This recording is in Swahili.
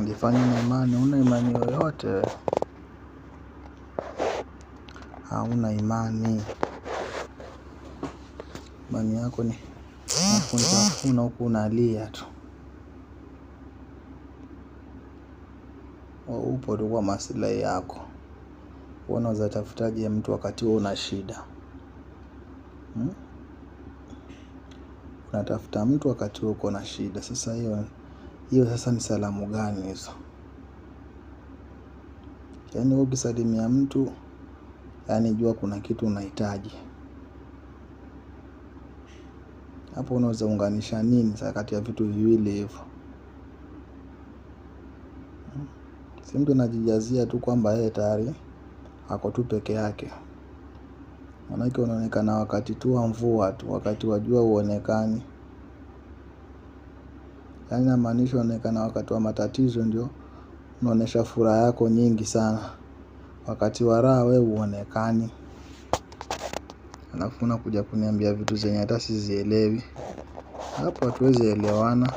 Jifanye na imani, huna imani yoyote. Hauna imani. Imani yako ni kunitafuna huku unalia tu. Upo tu kwa maslahi yako. Unaweza tafutaje mtu wakati wewe una shida? Unatafuta mtu wakati wewe uko na shida. Sasa hiyo sasa ni salamu gani hizo? Yaani wewe ukisalimia mtu, yaani jua kuna kitu unahitaji. Hapo unaweza unganisha nini sasa kati ya vitu viwili hivyo? Si mtu anajijazia tu kwamba yeye tayari ako tu peke yake. Manake unaonekana wakati tu wa mvua tu, wakati wa jua huonekani. Yaani namaanisha unaonekana wakati wa matatizo ndio unaonyesha furaha yako nyingi sana. Wakati wa raha wewe huonekani. Alafu unakuja kuniambia vitu zenye hata sizielewi. Hapo hatuwezi elewana.